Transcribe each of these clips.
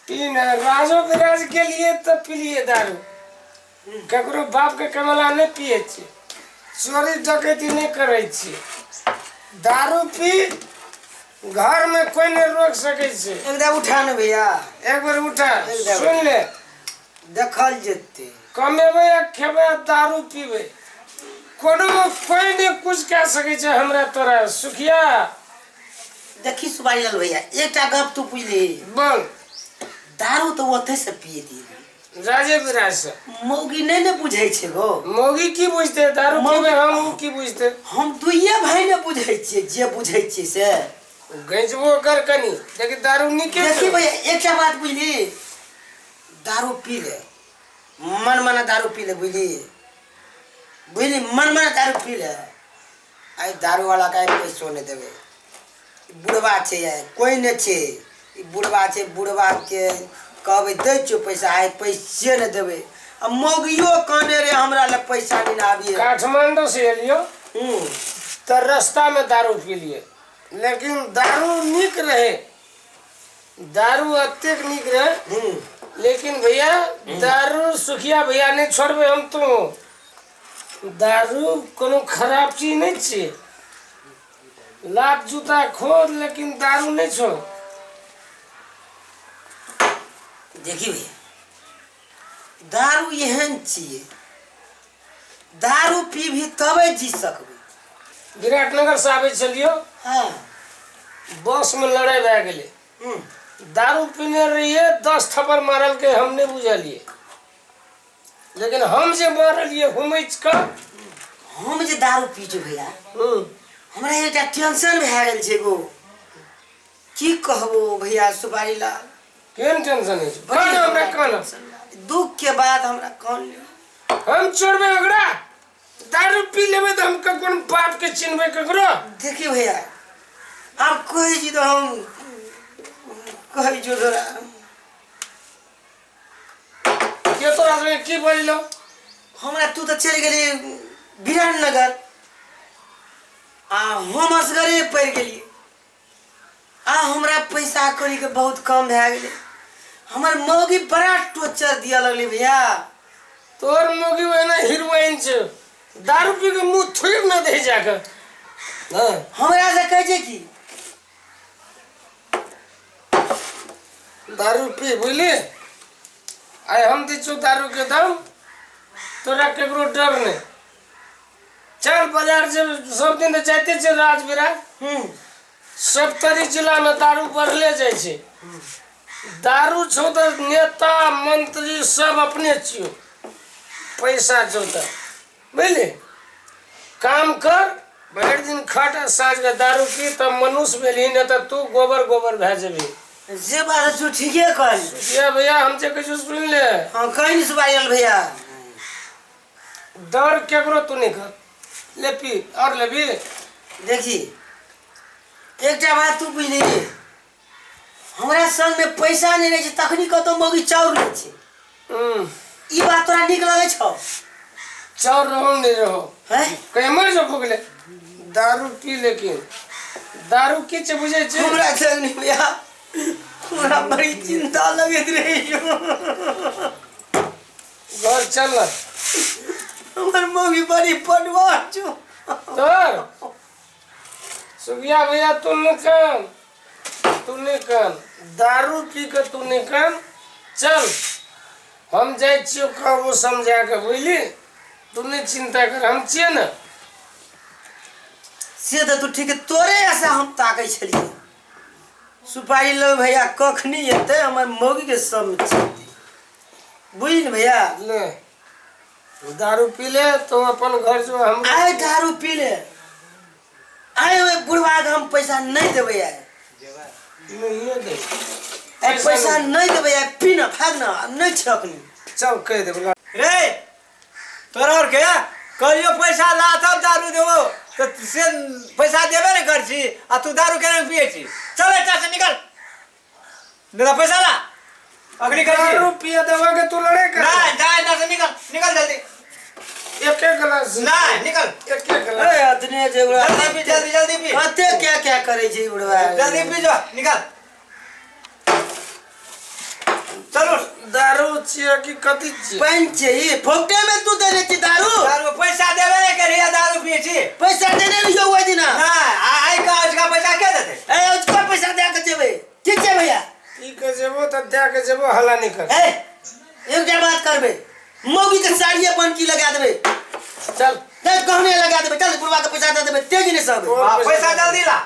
पी ने राजो बिराज के लिए तऽ पिलिए दारू ककरो बाप के कमला नहि पिए छियै चोरी डकैती नहि करै छियै दारू पी घर में कोई नहीं रोक सकै छै एकदम उठा ने भैया एक बेर उठा एकदम। सुन ले देखल जेतै कमेबै आ खेबै आ दारू पीबै कोनो कोई नहि कुछ कए सकै छै हमरा तोरा सुखिया देखी सुपारी लाल भैया एकटा गप तू बुझली बोल दारू तऽ ओतै से पिए दी राजे विराज से मौगी नहि ने बुझै छै गो मौगी की बुझते दारू पीबै हम उ की बुझते हम दुइये भाई ने बुझै छियै जे बुझै छियै से गैंचबो कर कनी लेकिन दारू नीके देखी छै। भैया एकटा बात बुझली दारू पी ले मन मना दारू पी ले बुझली बुझली मन मना दारू पी ले आइ दारू वाला के आइ पैसो नहि देबै बुढ़वा छै आइ कोइ नहि छै ई बुढ़वा छै बुढ़वाके कहबै दै छियौ पैसा आइ पैसे नहि देबै आ मौगियो कहने रे हमरा लए पैसा नहि आबिये काठमांडू से एलियो हूँ तऽ रास्तामे दारू पीलियै लेकिन दारू नीक रहे दारू एतेक नीक रहे हूँ लेकिन भैया दारू सुखिया भैया नहि छोड़बै हम तू दारू कोनो खराब चीज नहि छियै लात जूता खोद लेकिन दारू नहि छोड़ देखी भैया दारू एहन छियै दारू पीबही तबे जी सकबै विराटनगर से आबै छलियो हँ बस में लड़ाई भए गेलै हूँ दारू पीने रहिए 10 थप्पड़ मारलकै हम नहि बुझलियै लेकिन हम जे मारलियै हुमैच कऽ हम जे दारू पी छी भैया हूँ हमरा एकटा टेंशन भए गेल छै एगो की कहबो भैया सुपारी लाल केहन टेंशन होइ छै कहना हमरा कहना दुख के बाद हमरा कौन ले हम छोड़बै ओकरा दारू पी लेबै तऽ हम कोन बाप के चिन्हबै ककरो देखिए भैया आब कहै छी तऽ हम कहै छियौ तोरा के तोरा संगे की बजलो हमरा तू तऽ चलि गेली विराटनगर आ हम असगरे पड़ि गेलियै आ हमरा पैसा कौड़ीके बहुत कम भए गेलै हमर मौगी बड़ा टोचर दिअ लगलै भैया तोहर मौगी ओहिना हीरोइन छै दारू पी के मुंह थोड़ि न दे जाके हाँ हमरा से कहै छै की दारू पी बुझली आइ हम दै छियौ दारूके दाम तोरा ककरो डर नहि चल बाजार से सब दिन तऽ जाइते छै राजविराज सप्तरी जिलामे दारू बढ़ले जाइ छै दारू छौ तऽ नेता मंत्री सब अपने छियौ पैसा छौ तऽ बुझली काम कर भरि दिन खट आ साँझके दारू पी तब मनुष्य भेलही नहि तऽ तू गोबर गोबर भए जेबही जे बात छौ ठीके कहली ये भैया हम जे कहै छियौ सुनि ले हाँ कहीं नहीं सुबायल भैया डर केकरो तू नहि कर ले पी और लेबी देखी एकटा बात तू बुझली हमरा संग में पैसा नहीं रहे छै तखनी कतौ मौगी चाउर लै छै ई बात तोरा नीक लगै छौ चाउर रहो नहीं रहो हैं कहीं मर जो भूखले दारू पी लेकिन दारू की छै बुझै छै हमरा संग नहीं भैया हमरा बड़ी चिंता लगैत रहै छौ घर चल ना हमर मौगी बड़ी पटवार छौ तोर सुगिया भैया तू नहीं कान तू नहीं कान दारू पी के तू नहीं कान चल हम जाइ छियौ कहबो समझा के बुझली तू नहीं चिंता कर हम छियै ने से तऽ तू ठीक तोरे आशा हम ताकै छलियै सुपारी लग भैया कखनी एतै हमर मौगीके समझेतै बुझली ने भैया ले दारू पी ले तो अपन घर जो हम आइ दारू पी ले आइ ओहि बुढ़वा के हम पैसा नहि देबै आइ नहिए दे आइ पैसा नहि देबै आइ पी न भाग न आब नहि छै अखनी चल कहि देबै रे तोरा और के कहियो पैसा ला तब दारू देबो तऽ से पैसा देबे ने कर छी आ तू दारू केना पिए छी चल एतऽ से निकल नहीं तो पैसा ला अगली कर छी दारू पिए देबा के तू लड़े कर नहीं जा एतऽ से निकल निकल जल्दी एक एक गिलास नहीं निकल एक एक गिलास ए अतने जे बुढ़वा जल्दी पी जल्दी जल्दी पी कते क्या क्या करै छै ई बुढ़वा जल्दी पी जो निकल छियै कि कथी छियै? पानि छियै ई, फोकटे में तू देने छी दारू। दारू पैसा देबे नहि करिए, दारू पिए छी। पैसा देने रहियो ओहि दिना। नहि, आइ का अजुका पैसा के देतै? ए अजुका पैसा दए के जेबै। ठीक छै भैया? पी के जेबो तऽ दए के जेबो, हल्ला नहि कर। ए एकटा बात करबै, मौगी के साड़िए बनकी लगा देबै। चल। नहीं गहने लगा देबै। चल बुढ़वा के पैसा दे देबै, तेजी नहीं सहबै। हाँ, पैसा जल्दी ला।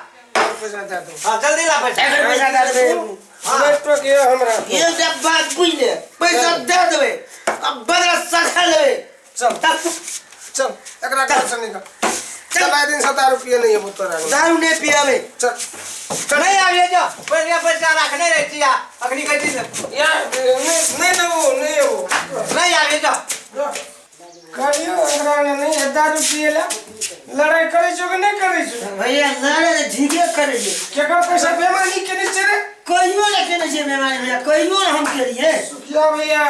पैसा दे दो। हाँ, जल्दी ला पैसा। एकर पैसा दे देबै। हाँ। नेटवर्क ये हमरा। एकटा बात बुझि ले, पैसा दे देबै अब बदला सधा लेबै। चल चल, एकरा घर से निकल। चल, आइ दिन से दारू पिए नहीं अबो तोरा। दारू नहीं पियाबे। चल। नहीं आबिए जो पैसा पैसा रखने रहे छी आ अखनी कहै छी यार नहीं नहीं देबो, नहीं अबो। नहीं आबिए जो। करियो एकरा ने नहीं दारू पिए ला। लड़ाई करै छो कि नहीं करै छो? भैया लड़ाई तऽ ठीके करै छै। केकर पैसा बेमानी केने छै रे? कहियो ने केने छै बेमानी भैया, कहियो ने हम केलियै। सुखिया भैया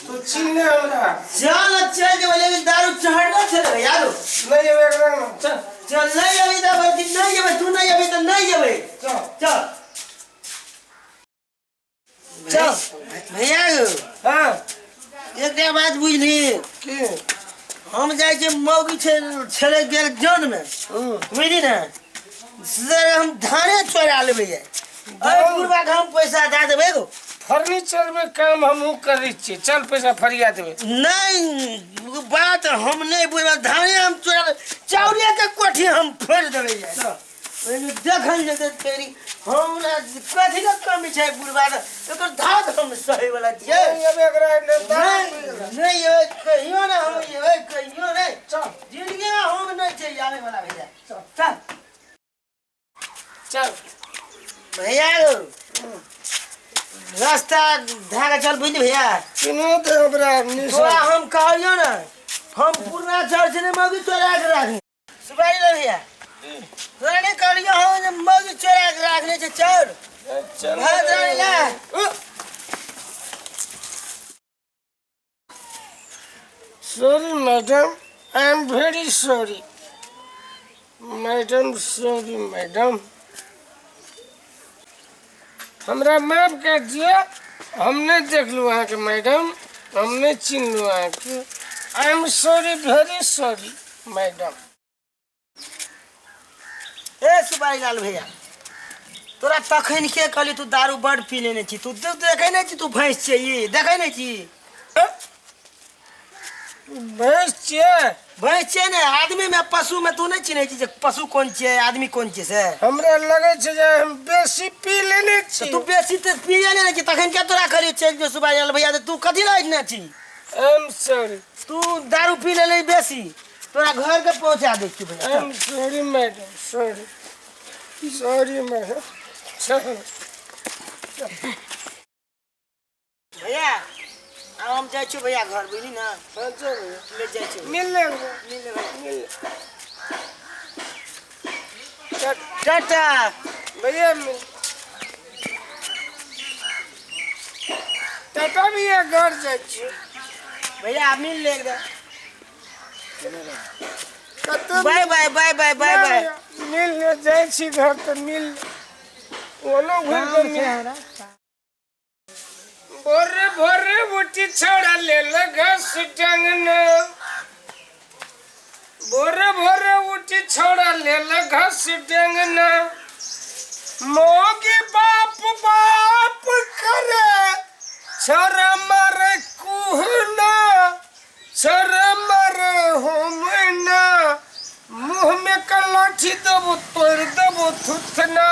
तू चिन्ह ले हमरा। चल चल जेबै, लेकिन दारू चढ़लो छलै भैया। नहीं जेबै एकरा ने, चल। चल नहीं अभी तऽ बल्कि नहीं जेबै, तू नहीं अभी तऽ नहीं जेबै। चल चल चल भैया। हाँ एकटा बात बुझली की? हम जाइ छियै मौगी छलै गेल जन में, बुझली ने सर, हम धाने चोरा लेबै। अरे बुढ़बा के हम पैसा दए देबै एगो। फर्नीचर में काम हमहूँ करै छियै, चल पैसा फरिया देबै। नहीं बात हम नहीं बुझबै, धाने हम चोरा लेबै, चाउरे के कोठी हम फोड़ि देबै। ओहिमे देखल जेतै फेरी हमरा कथी के कमी छै बुढ़बा के, एकर धाक हम सहै वाला छियै। नहीं एबै कहियो ना, हम एबै कहियो नहीं, जिंदगी में हम नहीं छै आबै वाला भैया। चल चल भैया, रास्ता धागा चल बुझली भैया। सुनो तो हमरा तोरा हम कहलियो ना, हम पुरना चर्च ने मौगी चोरा के राखने सुपारी ले भैया। तोरा नहीं कहलियो हम मौगी चोरा के राखने छै चोर। चल भाग रानी ला। Sorry madam, I am very sorry madam, sorry madam, हमरा माफ कर दिया, हम नहीं देखलू अहाँके मैडम, हम नहीं चिन्हलू अहाँके। I am sorry, very sorry madam. ए सुपारी लाल भैया, तोरा तखन के कहली तू दारू बड़ पी लेने छी, तू देखै नहीं छी, तू भैंस छियै, ई देखै नहीं छी? भैंस छियै? भैंस छियै ने, आदमी में पशु में तू नहीं चिन्है छी जे पशु कोन छियै आदमी कोन छियै से। हमरा लगै छै जे हम बेसी पी लेने छी। तू बेसी तऽ पिए लेने छी, तखन के तोरा कहलियै चलि जो सुपारी लाल भैया, तू कथी लए ने छी? I am sorry. तू दारू पी लेले बेसी, तोरा घर के पहुंचा दै छी भैया। I am sorry madam, sorry sorry madam. भैया आब हम जाइ छी भैया घर, बुझली ना? ले जाइ छी। मिल ले, मिल ले भैया। मिल ले। टाटा भैया, मिल टाटा भैया, घर जाइ छी भैया, मिल ले एकदम। कतौ bye bye bye bye bye bye. मिल ले, जाइ छी घर तऽ मिल ओनो घुरि कऽ मिल। भोरे भोरे उठी छौड़ा लेल घास टांगना, भोरे भोरे उठी छौड़ा लेल घास टांगना, मौगी बाप बाप करे छौड़ा मारे कुहना, छौड़ा मारे होमना, मुँह में कलाठी देबो तोड़ि देबो थुथना,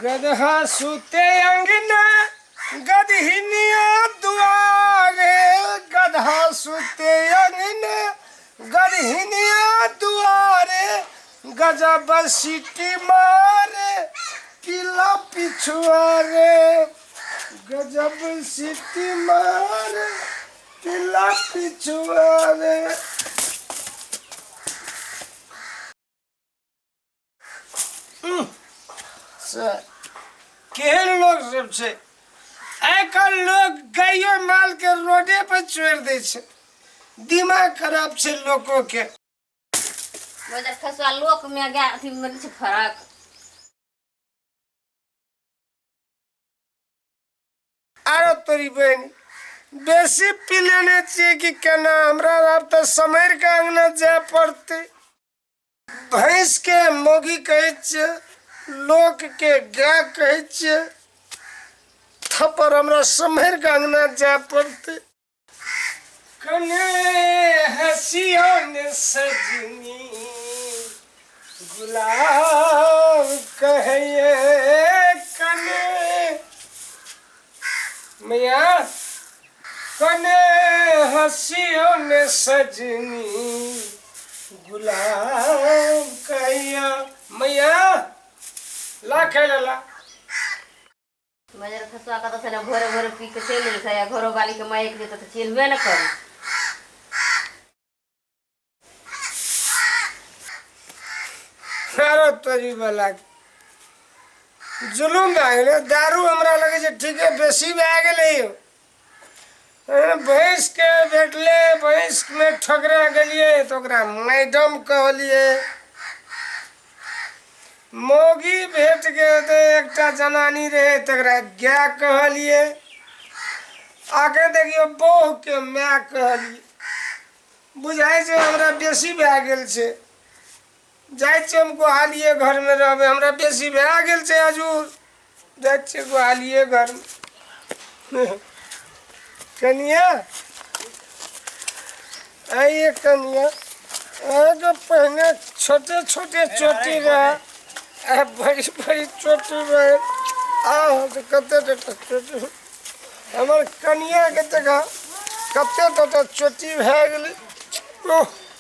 गदहा सुते अंगना गदहिनिया दुआरे, गदहा सुते अंगना गदहिनिया दुआरे, गजब सीटी मारे पीला पिछुआरे, गजब सीटी मारे पीला पिछुआरे। केहन लोग सब छै आइ काल्हि, लोग गाइयो माल के रोडे पर छोड़ि दै छै, दिमाग खराब छै लोको के। बजर खसुआ लोक में गाय अथी में छै फरक। तोरी बहिन बेसी पी लेने छियै कि केना हमरा आब तऽ सम्हरि कऽ अङ्गना जाय पड़तै भैंसके मौगी कहै छियै लोकके गाय कहै छियै थप्पड़ हमरा सम्हरि कऽ अङ्गना जाय पड़तै कने हँसियो ने सजनी गुलाब कहैये कने मैया कने हँसियो ने सजनी गुलाब कहैया मैया ला खाय ला मजर खसुआ कतऽ से ने भोरे भोरे पी के चलि गेल छै आ घरो वाली के माइक जेतै तऽ चिन्हबे ने करी। अरे तोरी वाला जुलूम भए गेलै दारू हमरा लगै छै ठीके बेसी भए गेलै यौ। भैंसके भेटलै भैंसमे ठोकरा गेलियै तऽ ओकरा मैडम कहलियै मौगी भेट गेल तऽ एकटा जनानी रहै तकरा गाय कहलियै आगे देखियौ बहुके माय कहलियै बुझाइ छै हमरा बेसी भए गेल छै जाइ छियै हम गोहालिए घरमे रहबै हमरा बेसी भए गेल छै हजूर जाइ छियै गोहालिए घरमे कनिया आइए कनिया अहाँके पहिने छोटे छोटे चोटी रहए आ बड़ी बड़ी चोटी रहे आ कते टटा चोटी हमर कनियाके देखा कते टटा चोटी भए गेलै ओह।